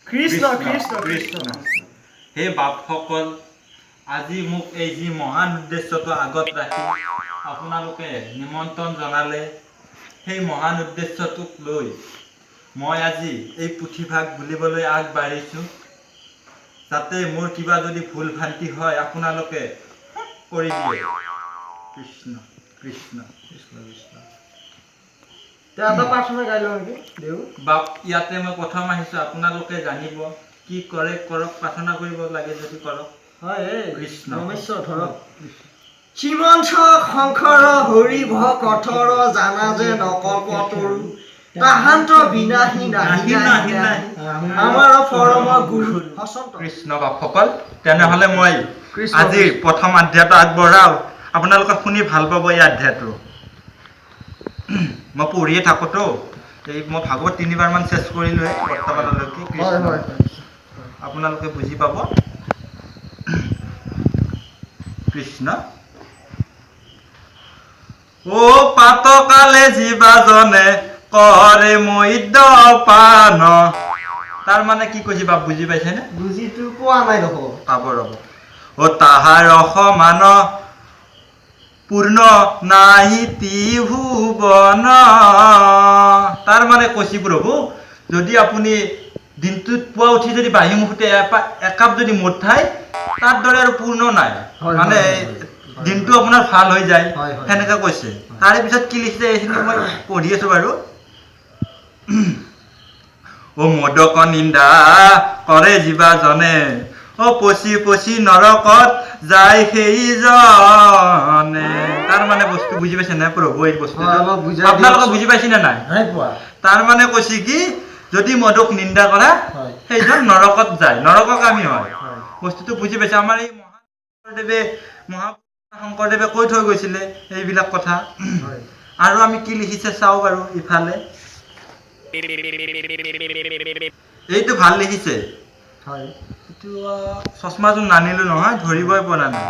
কৃষ্ণ কৃষ্ণ কৃষ্ণ। হে বাপসকল, আজি মোক এই যি মহান উদ্দেশ্যটো আগত ৰাখি আপোনালোকে নিমন্ত্ৰণ জনালে, সেই মহান উদ্দেশ্যটোক লৈ মই আজি এই পুথিভাগ বুলিবলৈ আগবাঢ়িছোঁ। যাতে মোৰ কিবা যদি ভুল ভ্ৰান্তি হয় আপোনালোকে কৰি দিয়ে। কৃষ্ণ কৃষ্ণ কৃষ্ণ কৃষ্ণ। এটা প্ৰাৰ্থনা গাই লওঁ নেকি দেউ? বাপ, ইয়াতে মই প্ৰথম আহিছোঁ, আপোনালোকে জানিব কি কৰে কৰক, প্ৰাৰ্থনা কৰিব লাগে যদি কৰক। হয়। কৃষ্ণ। ৰমেশ্বৰ ধৰক। শ্ৰীমন্ত শংকৰ হৰি ভকতৰ জানা যে নকল্প তৰু তাহান্ত বিনাহী নাহি নাহি নাহি আমাৰ পৰম গুৰু হসন্ত। কৃষ্ণ বাপসকল, তেনেহ'লে মই কৃষ্ণ। আজি প্ৰথম অধ্যায়টো আগবঢ়াওঁ। আপোনালোকে শুনি ভাল পাব এই অধ্যায়টো। মই পঢ়িয়ে থাকোঁতো এই মই ভাগৱত তিনিবাৰমান চেছ কৰিলোৱে বৰ্তমানলৈকে। হয়। কৃষ্ণ। হয়। আপোনালোকে বুজি পাব। কৃষ্ণ। ও পাতকালে জীৱাজনে কৰে মদ্য পান। তাৰ মানে কি কৈছে বাপ, বুজি পাইছেনে? বুজিটো পোৱা নাই দেখোন। পাব, ৰ'ব। ও তাহাৰ সমান পূৰ্ণ নাহি ত্ৰিভুৱন। তাৰ মানে কৈছে প্ৰভু, যদি আপুনি দিনটোত পুৱা উঠি যদি বাঢ়ি মুখতে একাপ যদি মদ খায়, তাৰ দৰে আৰু পূৰ্ণ নাই। মানে দিনটো আপোনাৰ ভাল হৈ যায়, সেনেকে কৈছে। তাৰে পিছত কি লিখিছে এইখিনি মই পঢ়ি আছো বাৰু। ও মদক নিন্দা কৰে জীৱাজনে, ও পচি পচি নৰকত যায় সেইজনে। তাৰ মানে বস্তু বুজি পাইছে নাই প্ৰভু এই বস্তুটো? হয়, অলপ বুজাই আপোনালোকে দিয়কচোন। বুজি পাইছে নে নাই? নাই পোৱা। তাৰ মানে কৈছে কি, যদি মদক নিন্দা কৰা, সেইজন নৰকত যায়, নৰকগামী হয়। বস্তুটো বুজি পাইছে? আমাৰ এই মহাদেৱে, মহা শংকৰদেৱে কৈ থৈ গৈছিলে এইবিলাক কথা। আৰু আমি কি লিখিছে চাওঁ বাৰু ইফালে। এইটো ভাল লিখিছে। এইটো চশমাযোৰ নানিলো নহয়, ধৰিবই পৰা নাই।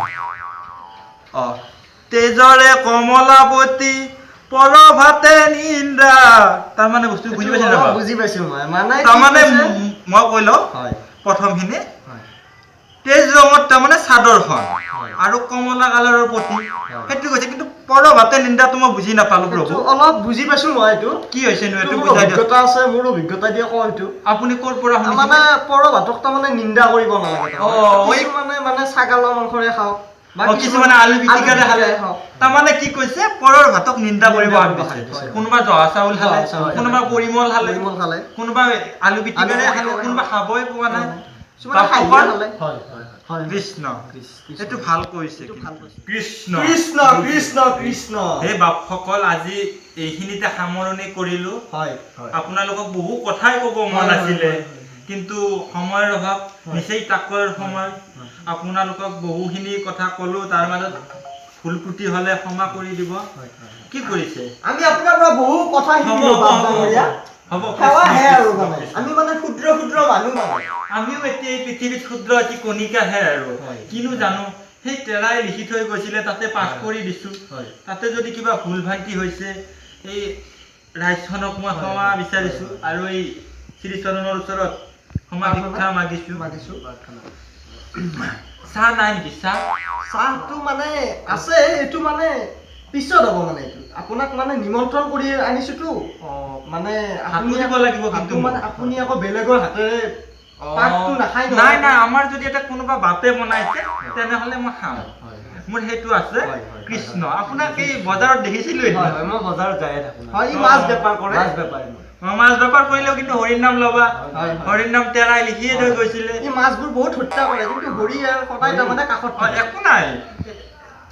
অ তেজৰে কমলাপতি পৰভাতে নিন্দা। তাৰ মানে বস্তু বুজি পাইছে নে বাৰু? বুজি পাইছো মই। মানে কি তাৰমানে কৈছে? মই কৈ লওঁ প্ৰথমখিনি। তেজ ৰঙত তাৰমানে চাদৰখন আৰু কমলা কালাৰৰ পতি, সেইটো কৈছে। কিন্তু পৰভাতে নিন্দাটো মই বুজি নাপালো প্ৰভু। এইটো অলপ বুজি পাইছো মই এইটো। কি হৈছে নো এইটো মোৰ বুজাই দিয়ক। অভিজ্ঞতা আছে, মোৰ অভিজ্ঞতা দিয়ে কওঁ এইটো। আপুনি ক'ৰ পৰা শুনিছে? মানে পৰভাতক তাৰমানে নিন্দা কৰিব নালাগে। কিছুমানে মানে ছাগালৰ মাংসৰে খাওক বা কিছুমানে আলু পিটিকাৰে খালে। খাওক। তাৰমানে কি কৈছে, পৰৰ ভাতক নিন্দা কৰিব নিন্দা হাক কৰিব দিছে। হাক দিছে। কোনোবা জহা চাউল খালে, জহা চাউল খালে। কোনোবা পৰিমল খালে, পৰিমল খালে, কোনোবা আলু পিটিকাৰে আলু খালে, পিটিকাৰে। কোনোবা খাবই পোৱা নাই। কিছুমানে খাইয়ে বাপসকল, খালে। হয়। কৃষ্ণ। কৃষ্ণ। এইটো ভাল কৈছে এইটো কিন্তু। ভাল কৈছে। কৃষ্ণ কৃষ্ণ কৃষ্ণ কৃষ্ণ। হে বাপসকল, আজি এইখিনিতে সামৰণি কৰিলো। হয় হয় আপোনালোকক বহু কথাই ক'ব মন আছিলে, কিন্তু সময়ৰ অভাৱ, নিচেই তাকৰ সময়। আপোনালোকক বহুখিনি কথা ক'লো, তাৰ মাজত ভুল ত্ৰুটি হ'লে ক্ষমা কৰি দিব। হয়, হয়। কি কৰিছে? আমি আপোনাৰ পৰা বহু কথা হ'ব, শিকিলো হ'ব, বাপ হ'ব, ডাঙৰীয়া। হ'ব। সেৱাহে কৃষ্ণ, আৰু কৃষ্ণ, মানে কৃষ্ণ। আমি মানে ক্ষুদ্ৰ ক্ষুদ্ৰ মানুহ মানে। আমিও এতিয়া এই পৃথিৱীত ক্ষুদ্ৰ এটি কণিকাহে আৰু। কিনো জানো, সেই তেৰাই লিখি থৈ গৈছিলে, তাতে পাঠ কৰি দিছো। তাতে যদি কিবা ভুল ভ্ৰান্তি হৈছে, এই ৰাইজখনক মই ক্ষমা বিচাৰিছো আৰু এই শ্ৰীচৰণৰ ওচৰত ক্ষমা ভিক্ষা মাগিছো। মাগিছো। চাহ নাই নেকি? চাহ? চাহটো মানে আছে, এইটো মানে পিছত হ'ব। মানে এইটো আপোনাক মানে নিমন্ত্ৰণ কৰি আনিছোতো। মানে হাতো আপুনি দিব লাগিব কিন্তু হাতো মানে মোক। আপুনি আকৌ বেলেগৰ হাতেৰে পাতটো নাখায় নহয়। নাই নাই, আমাৰ যদি এটা কোনোবা বাপে বনাইছে তেনেহ'লে মই খাম, মোৰ সেইটো আছে। হয়, হয়, হয়, কৃষ্ণ। আপোনাক এই বজাৰত দেখিছিলো এদিন। হয়, মই বজাৰত যায়ে থাকো। হয়, ই মাছ বেপাৰ কৰে। মাছ বেপাৰী মই। মাছ বেপাৰ কৰিলেও কিন্তু হৰিৰ নাম ল'বা। হয়, হয়। হৰিৰ নাম তেৰাই লিখিয়ে থৈ গৈছিলে। ই মাছবোৰ বহুত হত্যা কৰে, কিন্তু হৰি আৰু সদায় তাৰমানে কাষত থাকে। একো নাই,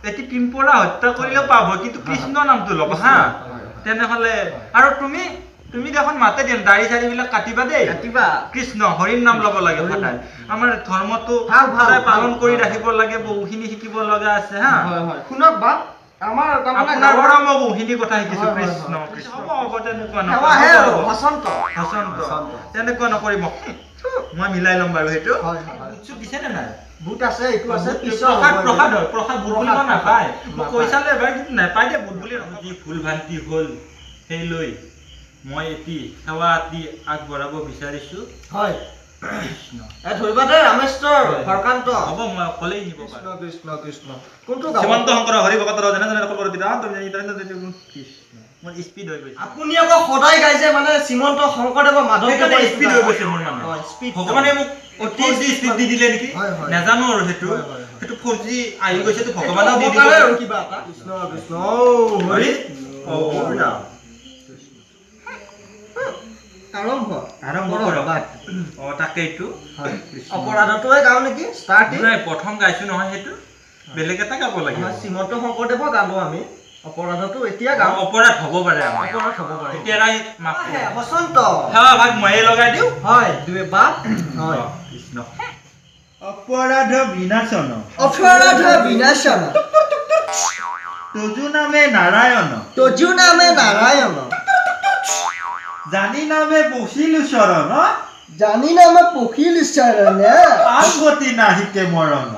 এটি পিম্পৰা হত্যা কৰিলেও পাব, কিন্তু কৃষ্ণ নামটো ল'ব হা। তেনেহ'লে আৰু তুমি দেখোন মাতে দিয়া, দাড়ি চাৰি বিলাক কাটিবা দেই। কাটিবা। কৃষ্ণ হৰিৰ নাম ল'ব লাগে সদায়। আমাৰ ধৰ্মটো ভাল, ভাল, সদায় পালন ভাল, কৰি ভাল। ৰাখিব লাগে, বহুখিনি শিকিব লগা আছে হা। হয় হয় শুনক বাপ, আমাৰ তাৰমানে আপোনাৰ গাঁৱৰ পৰা মই বহুখিনি কথা শিকিছো। হয়, হয়, কৃষ্ণ হয়। কৃষ্ণ। হ'ব হ'ব, তেনেকুৱা সেৱাহে আৰু নকৰিব। বসন্ত। হসন্ত। হসন্ত। তেনেকুৱা নকৰিব, মই মিলাই ল'ম বাৰু সেইটো। হয়, হয়, হয়। বুট চুট দিছে নে নাই? বুট আছে, এইটো আছে, পিছত প্ৰসাদ হ'ব এইটো। প্ৰসাদ হয়, প্ৰসাদ বুট বুলি প্ৰসাদ, নাপায়। মই নাপায়। কৈ চালো এবাৰ, কিন্তু নাপায় দে বুট বুলি। যি ভুল ভ্ৰান্তি হ'ল সেই লৈ মই এটি সেৱা এটি আগবঢ়াব বিচাৰিছো। ধৰিবা দেই ৰামেশ্বৰ হৰকান্ত। হ'ব, মই অকলেই নিব পাৰোঁ। কৃষ্ণ কৃষ্ণ। কোনটো গাব? শ্ৰীমন্ত শংকৰ হৰি ভকতৰ যেনে যেনে নকল কৰো। কৃষ্ণ, মোৰ স্পীড হৈ গৈছে। আপুনি আকৌ সদায় গাই যে, মানে শ্ৰীমন্ত শংকৰদেৱৰ মাধৱদেৱৰ স্পীড হৈ গৈছে মোৰ মানে। স্পীড। ভগৱানে মোক অতি স্পীড দি দিলে নেকি, নাজানো আৰু। সেইটো সেইটো 4G আহি গৈছে, ভগৱানেও দি দিলে আৰু কিবা এটা। কৃষ্ণ কৃষ্ণ হৰি। আৰম্ভ আৰম্ভ কৰক। অ, তাকেইতো। অপৰাধটোৱে গাওঁ নেকি ষ্টাৰ্টিং? নাই, প্ৰথম গাইছো নহয়, সেইটো বেলেগ এটা গাব লাগিব। শ্ৰীমন্ত শংকৰদেৱৰ গালো আমি, অপৰাধটো এতিয়া গাওঁ। অপৰাধ হ'ব পাৰে, অপৰাধ হ'ব পাৰে। এতিয়া নাই, মাফ। বসন্ত সেৱা ভাগ ময়ে লগাই দিওঁ। হয়, দুই বাপ। হয়, কৃষ্ণ। অপৰাধ বিনাশন, অপৰাধ বিনাশন, তজু নামে নাৰায়ণ, তজু নামে নাৰায়ণ, জানি নামে পশিলো চৰণ, জানি নামে পশিলো চৰণ, আন গতি নাহিকে মৰণ,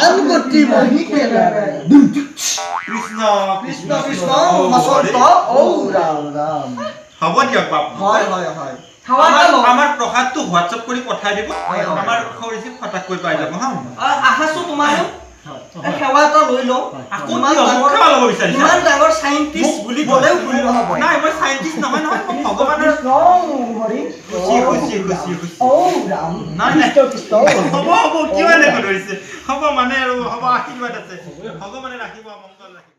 আন গতি নাহিকে। কৃষ্ণ কৃষ্ণ কৃষ্ণ বসন্ত। ঔ ৰাম ৰাম। হ'ব দিয়ক বাপ। হয় হয় হয়। আমাৰ প্ৰসাদটো হোৱাটছএপ কৰি পঠাই দিব, আমাৰ খৰিচি ফটাকৈ পাই যাব। হা, আহাচো, তোমাৰো সেৱা এটা লৈ লওঁ। আকৌ সেৱা ল'ব বিচাৰিছা? ইমান ডাঙৰ চাইণ্টিষ্ট বুলি ক'লেও ভুল নহ'ব। নাই, মই চাইণ্টিষ্ট নহয় নহয়, মই ভগৱানৰ। খুচি খুচি খুচি খুচি। নাই নাই, হ'ব হ'ব, কিয় এনেকৈ ধৰিছে? হ'ব মানে আৰু হ'ব, আশীৰ্বাদ আছে, ভগৱানে ৰাখিব, মংগল ৰাখিব।